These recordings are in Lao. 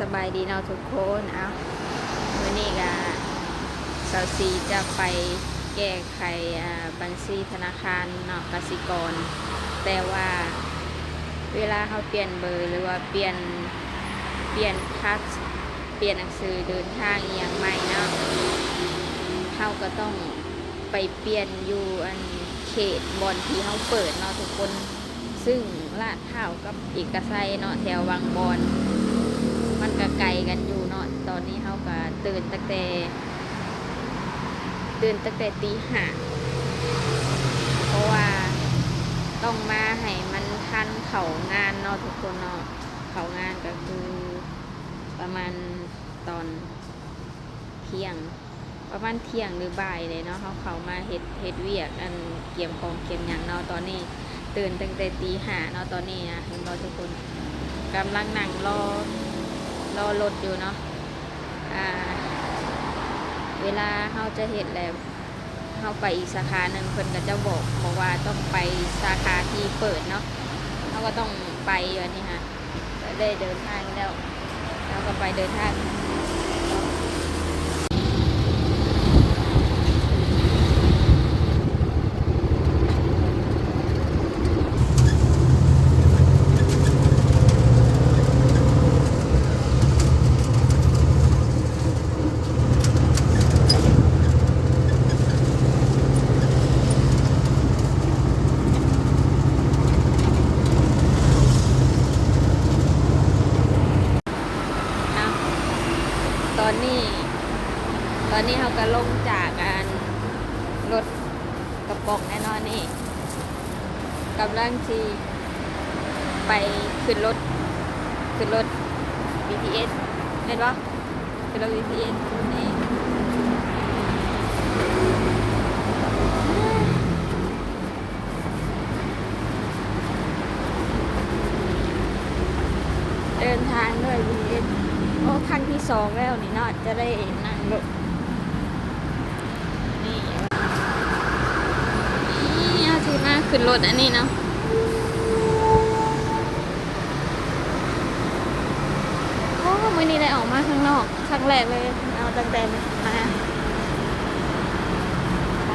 ສະບາຍດີເນາະທຸກຄົນ. ເອົ້າ ມື້ນີ້ກະສາວສີຈະໄປແກ້ໄຂ ອ່າ ບັນຊີທະນາຄານເນາະ ກະສິກອນ, ແຕ່ວ່າເວລາເຮົາປ່ຽນເບີ ຫຼືວ່າປ່ຽນ ປ່ຽນພາສ ປ່ຽນໜັງສືເດີນທາງອີ່ຫຍັງໃໝ່ເນາະ ເຮົາກະຕ້ອງໄປປ່ຽນຢູ່ອັນເຂດບ່ອນທີ່ເຮົາເປີດເນາະທຸກຄົນ. ຊຶ່ງລາດພ້າວກັບເອກະໄຊເນາະ ແຖວວັງບອນ ມັນກະໄກກັນຢູ່ເນາະ. ຕອນນີ້ເຮົາກະຕື່ນຕັ້ງແຕ່ ຕື່ນຕັ້ງແຕ່ຕີຫ້າ ເພາະວ່າຕ້ອງມາໃຫ້ມັນທັນເຂົ້າງານເນາະທຸກຄົນເນາະ. ເຂົ້າງານກະຄືປະມານຕອນທ່ຽງ ປະມານທ່ຽງຫຼືບ່າຍແຫຼະເນາະ ເຮົາເຂົ້າມາເຮັດ ເຮັດວຽກ ອັນກຽມຂອງກຽມຫຍັງເນາະ. ຕອນນີ້ຕື່ນຕັ້ງແຕ່ຕີຫ້າເນາະ. ຕອນນີ້ນະ ເຫັນບໍ່ທຸກຄົນ ກຳລັງນັ່ງລໍ ລໍລົດຢູ່ເນາະ. ອ່າ ເວລາເຮົາຈະເຮັດແລ້ວ ເຮົາໄປອີກສາຂາໜຶ່ງ ເພິ່ນກະຈະບອກ ບອກວ່າຕ້ອງໄປສາຂາທີ່ເປີດເນາະ ເຮົາກະຕ້ອງໄປ. ອັນນີ້ຫາ ໄດ້ເດີນທາງແລ້ວ ເຮົາກະໄປເດີນທາງ. ເອົ້າ ຕອນນີ້ ຕອນນີ້ເຮົາກະລົງຈາກອັນລົດກະປ໋ອງແນ່ນອນນີ້ ກຳລັງຊິໄປຂຶ້ນລົດ ຂຶ້ນລົດບີທີເອສ ແມ່ນບໍ່? ຂຶ້ນລົດບີທີເອສນີ້. ເດີນທາງດ້ວຍບີທີເອສ ໂອ້ ຄັ້ງທີສອງແລ້ວນີ້ເນາະ ຈະໄດ້ນັ່ງລົດນີ້. ນີ້ເຮົາຊິມາຂຶ້ນລົດອັນນີ້ເນາະ. ໂອ້ ມື້ນີ້ໄດ້ອອກມາຂ້າງນອກ ຄັ້ງແລກເລີຍເນາະ ຕັ້ງແຕ່ມາໄທ.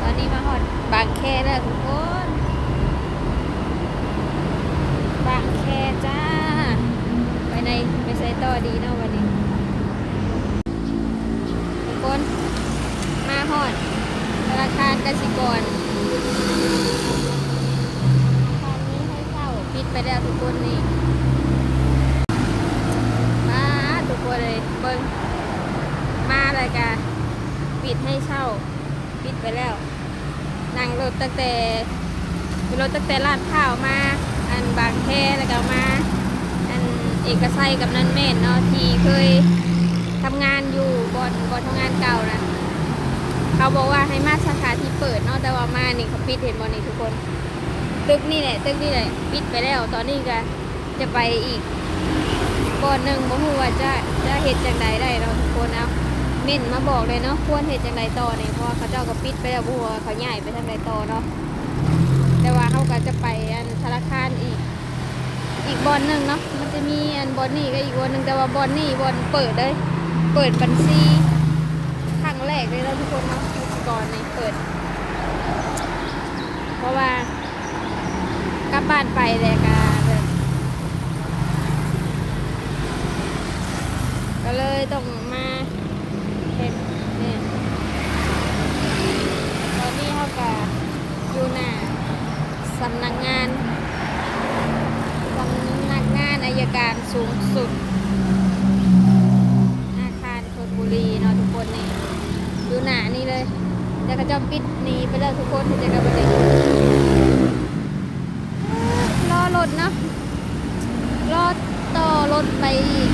ຕອນນີ້ມາຮອດບາງແຄແລ້ວທຸກຄົນ ບາງແຄຈ້າ. ໄປໃນ ໄປໃສຕໍ່ດີເນາະບັດນີ້? ທຸກຄົນ ມາຮອດທະນາຄານກະສິກອນ ທະນາຄານມີໃຫ້ເຊົ່າ ປິດໄປແລ້ວທຸກຄົນນີ້. ປາດ ທຸກຄົນເອີຍ ເບິ່ງ ມາແລ້ວກະປິດໃຫ້ເຊົ່າ ປິດໄປແລ້ວ. ນັ່ງລົດຕັ້ງແຕ່ ຂີ່ລົດຕັ້ງແຕ່ລາດພ້າວມາ ອັນ ບາງແຄ ແລ້ວກະມາ ອັນ ເອກະໄຊກັບນັນແມ່ນເນາະ ທີ່ເຄີຍທຳງານຢູ່ບ່ອນ ບ່ອນທຳງານເກົ່ານະ ເຂົາບອກວ່າໃຫ້ມາສາຂາທີ່ເປີດເນາະ ແຕ່ວ່າມານີ້ເຂົາປິດ ເຫັນບໍ່ນີ້ທຸກຄົນ? ຕຶກນີ້ແຫຼະ ຕຶກນີ້ແຫຼະ ປິດໄປແລ້ວ. ຕອນນີ້ກະ ຈະໄປອີກບ່ອນໜຶ່ງ ບໍ່ຮູ້ວ່າຈະ ຈະເຮັດຈັ່ງໃດໄດ້ເນາະທຸກຄົນ. ເອົາ ເມັ້ນມາບອກແດ່ເນາະ ຄວນເຮັດຈັ່ງໃດຕໍ່ນີ້ ເພາະວ່າເຂົາເຈົ້າກະປິດໄປແລ້ວ ບໍ່ຮູ້ວ່າເຂົາຍ້າຍໄປທາງໃດຕໍ່ເນາະ. ແຕ່ວ່າເຮົາກະຈະໄປ ອັນ ທະນາຄານອີກ ອີກບ່ອນໜຶ່ງເນາະ ມັນຈະມີ ອັນ ບ່ອນນີ້ກະອີກບ່ອນໜຶ່ງ ແຕ່ວ່າບ່ອນນີ້ບ່ອນເປີດເລີຍ ເປີດບັນຊີຄັ້ງແລກເລີຍເນາະທຸກຄົນເນາະ ກະສິກອນນີ້ເປີດ ເພາະວ່າ ກັບບ້ານໄປແລ້ວກະແບບ ກະເລີຍຕ້ອງມາເຮັດນີ້. ຕອນນີ້ເຮົາກະຢູ່ໜ້າສຳນັກງານ ສຳນັກງານໄອຍະການສູງສຸດ ອາຄານ ຊົນບູລີເນາະທຸກຄົນ ນີ້ ຢູ່ໜ້ານີ້ເລີຍ ແຕ່ເຂົາເຈົ້າປິດໜີໄປແລ້ວທຸກຄົນ. ເຮັດຈັ່ງໃດບັດນີ້ ລໍລົດເນາະ ລໍຕໍ່ລົດໄປອີກ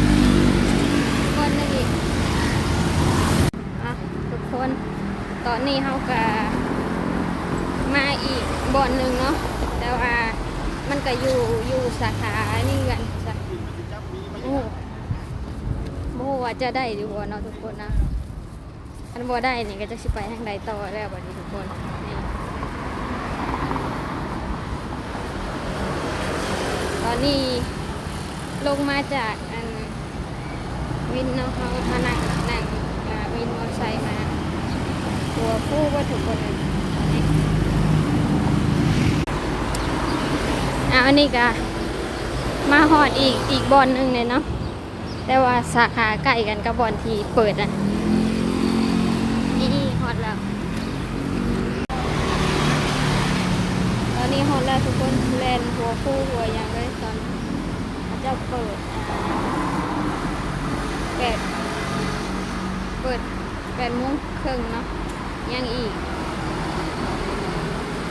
ບ່ອນໜຶ່ງອີກ. ອ່ະ ທຸກຄົນ ຕອນນີ້ເຮົາກະມາອີກບ່ອນໜຶ່ງເນາະ ແຕ່ວ່າມັນກະຢູ່ ຢູ່ສາຂານີ້ກັນ ໂອ້ ວ່າຈະໄດ້ຫຼືບໍ່ເນາະທຸກຄົນນະ. ຄັນບໍ່ໄດ້ນີ້ກໍຈັກຊິໄປທາງໃດຕໍ່ແລ້ວບັດນີ້ທຸກຄົນ. ນີ້ ຕອນນີ້ລົງມາຈາກອັນວິນເນາະ, ເຮົາມານັ່ງ ນັ່ງ ອ່າ ວິນມໍໄຊມາ ຫົວຟູເບິດທຸກຄົນເລີຍ. ອ່າ ອັນນີ້ກໍມາຮອດອີກ ອີກບ່ອນໜຶ່ງເລີຍເນາະ. ແຕ່ວ່າສາຂາໃກ້ກັນກັບບ່ອນທີ່ເປີດນະ. ນີ້ຮອດແລ້ວ ຕອນນີ້ຮອດແລ້ວທຸກຄົນ. ແລ່ນຫົວຄູ່ຫົວຫຍັງເລີຍ ຕອນເຂົາເຈົ້າເປີດ ອ່າ ແປດ ເປີດແປດໂມງເຄິ່ງເນາະ. ຍັງອີກ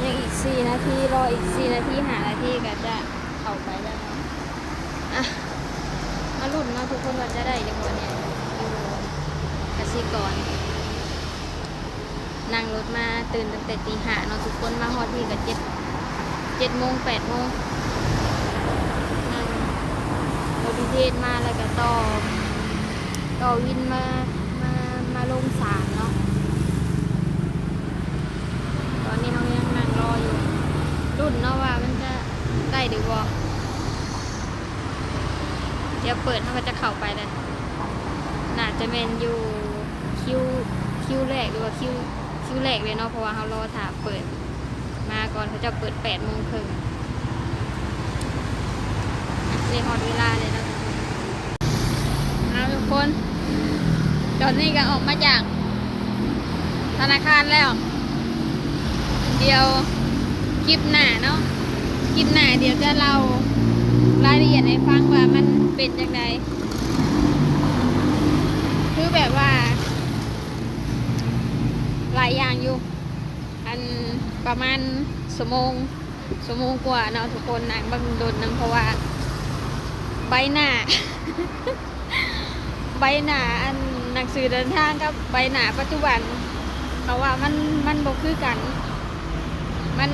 ຍັງອີກສີ່ນາທີ ລໍອີກສີ່ນາທີ ຫ້ານາທີກໍຈະເຂົ້າໄປແລ້ວເນາະ. ອ່ະ ມາລຸ້ນເນາະທຸກຄົນວ່າຈະໄດ້ຫຼືບໍ່ນີ້ ຢູ່ກະສິກອນ. ນັ່ງລົດມາ ຕື່ນຕັ້ງແຕ່ຕີຫ້າເນາະທຸກຄົນ ມາຮອດພີ້ກໍເຈັດ ເຈັດໂມງ ແປດໂມງ. ນັ່ງລົດພິເສດມາ ແລ້ວກໍຕໍ່ ຕໍ່ວິນມາ ມາ ມາລົງສາມເນາະ. ຕອນນີ້ເຮົາຍັງນັ່ງລໍຢູ່ ລຸ້ນເນາະວ່າມັນຈະໄດ້ຫຼືບໍ່. ດຽວເປີດ ເຮົາກໍຈະເຂົ້າໄປແລ້ວ. ໜ້າຈະແມ່ນຢູ່ຄິວ ຄິວແລກ ຫຼືວ່າຄິວ ຄິວແລກເລີຍເນາະ ເພາະວ່າເຮົາລໍຖ້າເປີດມາກ່ອນ. ເຂົາເຈົ້າເປີດແປດໂມງເຄິ່ງ. ນີ້ຮອດເວລາເລີຍເນາະທຸກຄົນ. ເອົາທຸກຄົນ ຕອນນີ້ກໍອອກມາຈາກທະນາຄານແລ້ວ. ດຽວຄລິບໜ້າເນາະ ຄລິບໜ້າດຽວຈະເລົ່າລາຍລະອຽດໃຫ້ຟັງວ່າມັນເປັນຈັ່ງໃດ. ຄືແບບວ່າຫຼາຍຢ່າງຢູ່ ອັນປະມານຊົ່ວໂມງ ຊົ່ວໂມງກວ່າເນາະທຸກຄົນ ນັ່ງເບິ່ງດົນນຳ ເພາະວ່າໃບໜ້າ ໃບໜ້າອັນໜັງສືເດີນທາງກັບໃບໜ້າປັດຈຸບັນ ເຂົາວ່າມັນ ມັນບໍ່ຄືກັນ ມັນ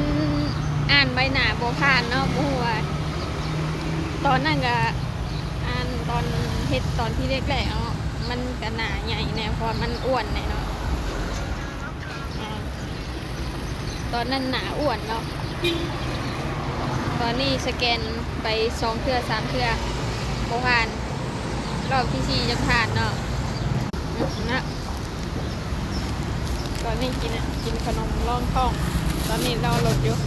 ອ່ານໃບໜ້າບໍ່ຜ່ານເນາະ. ບໍ່ຮູ້ວ່າ ຕອນນັ້ນກະອ່ານຕອນເຮັດຕອນທີແລກໆເນາະ ມັນກະໜ້າໃຫຍ່ແດ່ ເພາະວ່າມັນອ້ວນແດ່ເນາະ. ອ່າ ຕອນນັ້ນໜ້າອ້ວນເນາະ. ຕອນນີ້ສະແກນໄປສອງເທື່ອສາມເທື່ອບໍ່ຜ່ານ ຮອບທີສີ່ຈັ່ງຜ່ານເນາະ. ນະ ຕອນນີ້ກິນ ກິນຂະໜົມລອງທ້ອງ ຕອນນີ້ລໍລົດຢູ່.